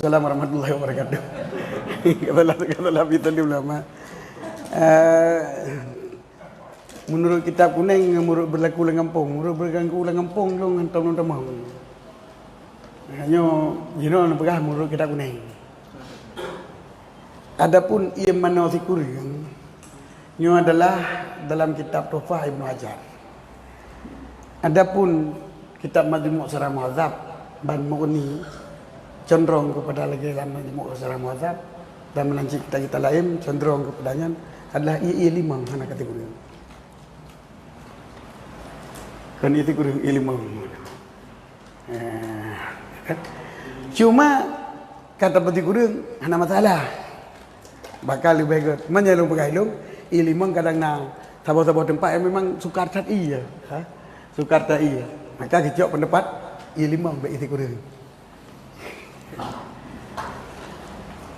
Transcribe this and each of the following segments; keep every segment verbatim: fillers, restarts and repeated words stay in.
Assalamualaikum warahmatullahi wabarakatuh. Kata lah, kata lah, kita di ulama. Eh, menurut kitab kuning, menurut berlaku lam gampông, menurut berlaku lam gampông, lôn hantom lôn tamong. Hanya jinoe peugah menurut kitab kuning. Adapun ié manoe sikureueng, nyoe adalah dalam kitab Tuhfah Ibnu Hajar. Adapun kitab Majmu' Syarah Muhadzab ban Mughni condrong kepada lagée dalam Majmu' Syarah Muhadzab dan meunan cit kitab-kitab laén condrong kepada nyan adalah ié-ié limong hana ka sikureueng. Kon ié sikureueng, ié limong. Eh, cuma kata peuti kureueng hana masalah. Bakal leubeh gét. Meunyoe lôn peugah ilôn, ié limong kadang na saboh-saboh teumpat nyang memang sukar that ié, ha? Sukar that ié. Maka geucok pendapat ié limong bék ié sikureueng.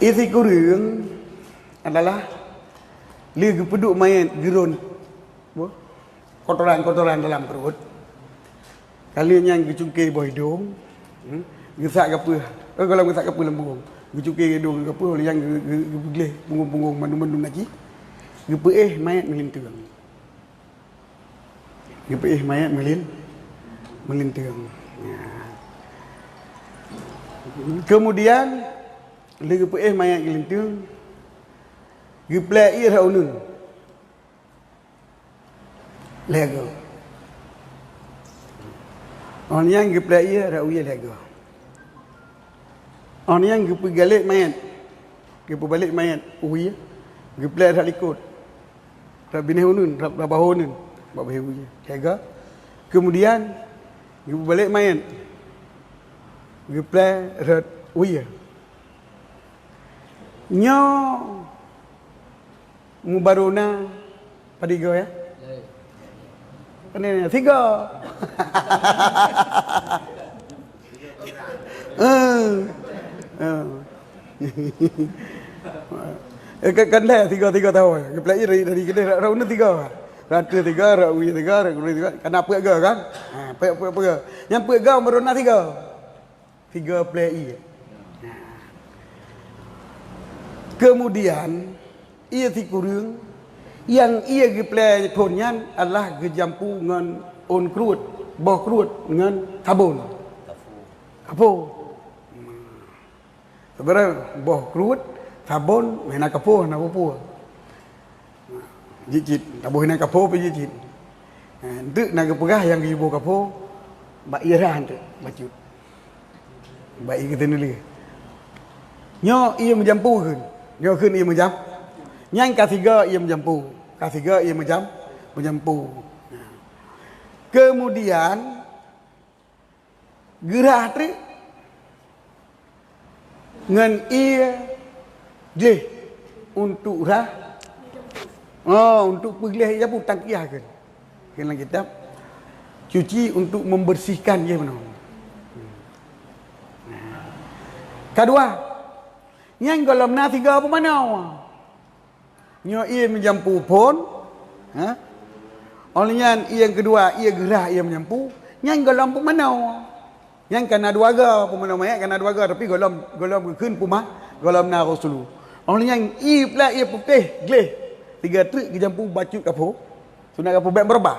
Ié sikureueng adalah lheueh geupeuduek manyét geurôn, boh, kotoran-kotoran dalam pruet. Ka lheueh nyan geucungke boh idong, hmm, geusak gapeuh, eh, gohlom geusak gapeuh lam bungong. Geucungke idong gapeuh, lheueh nyan geu-, geu-, geupeugleh pungong-pungong mandum-mandum najih. Geupeuéh manyét meulinteung. Geupeuéh manyét meulin-, meulinteung. Ya. Kemudian, lheueh geupeuéh manyét meulinteung, geuplée ié rot uneuen. Lhée goe. Óh nyan geuplée ié rot uye lhée goe. Óh nyan geupeugalek manyét, geupeubalek manyét uye, geuplée rot likot, rot binéh uneuen, rot, rot bahô uneuen, bak bahô uye lhée goe. Kemudian geupeubalek manyét, geuplée rot uye. Nyoe mubarô na padum goe, ya? Ini, ini, tiga. Eh. Eh. Eh, kan, kan dah tiga, tiga tahun. Kepala dari, dari kedai rau ni tiga. Rata tiga, rau tiga, rau tiga. Kena apa ga kan? Ha, apa, apa, apa ga? Yang apa ga baru na tiga. Tiga plei ié. Kemudian, ié sikureueng nyang ié geuplei phon nyan adalah geujampu ngon ôn kruet, boh kruet ngon sabon. Kapô. Sebenarnya boh kruet, sabon, meunan kapô, hana peue-peue. Jicit, taboh inan kapô pih jicit. Ha, enteuk na geupeugah nyang geuyue boh kapô, bak ié rhah enteuk, bacut. Bak ié geuteuneuleue. Nyoe ié meujampu kheun. Nyoe kheun ié meujam-, nyan ka siga ié meujampu. Ka siga ié meujam-, meujampu. Ha. Kemudian, geurhah treuk ngon ié gleh untuk rhah, oh, untuk peugleh ié jampu tangkiah kheun. Kheun lam kitab, cuci untuk membersihkan ié meunoe. Kadua, nyang gohlom na siga peumanoe. Nyoe ié meujampu phon, ha? Óh lheueh nyan ié nyang keudua, ié geurhah ié meujampu, nyan gohlom peumanoe. Nyan ka na dua ga, peumanoe manyét ka na dua ga, tapi gohlom, gohlom geukheun peumah, gohlom na Rasul. Óh lheueh nyan ié pla ié putéh gleh, tiga treuk geujampu bacut kapô, sunat kapô bék meurubah.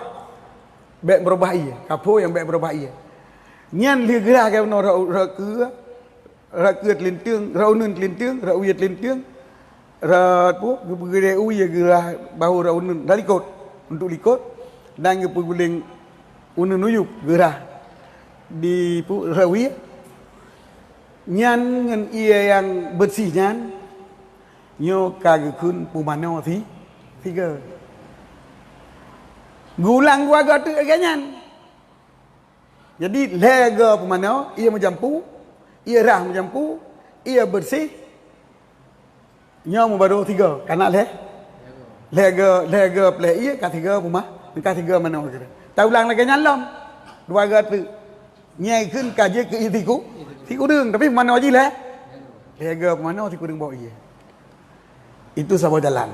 Bék meurubah ié, kapô nyang bék meurubah ié. Nyan lheueh geurhah keunoe rot, rot keue, rot keue teulinteung, rot uneuen teulinteung, rot uye teulinteung, rot peue, geupeuguleng uye geurhah bahô rot uneuen, rot likot, untuk likot, dan geupeuguleng uneuen uyueb geurhah di peue, rot uye. Nyan ngon ié nyang beureuséh nyan, nyoe ka geukheun peumanoe si-, siga. Geulang dua ga teuk lagée nyan. Jadi, lhée ga peumanoe, ié meujampu, ié rhah meujampu, ié beureuséh, nyoe meubarô siga, ka na lhée. Lhée ga, lhée ga plei ié, ka siga peumah, ka siga manoe kira. Taulang lagée nyan lom, dua ga teuk. Nyang kheun ka jeuet keu ié siku-, sikureueng, tapi peumanoe jih lhée. Lhée ga peumanoe sikureueng boh ié. Itu saboh jalan.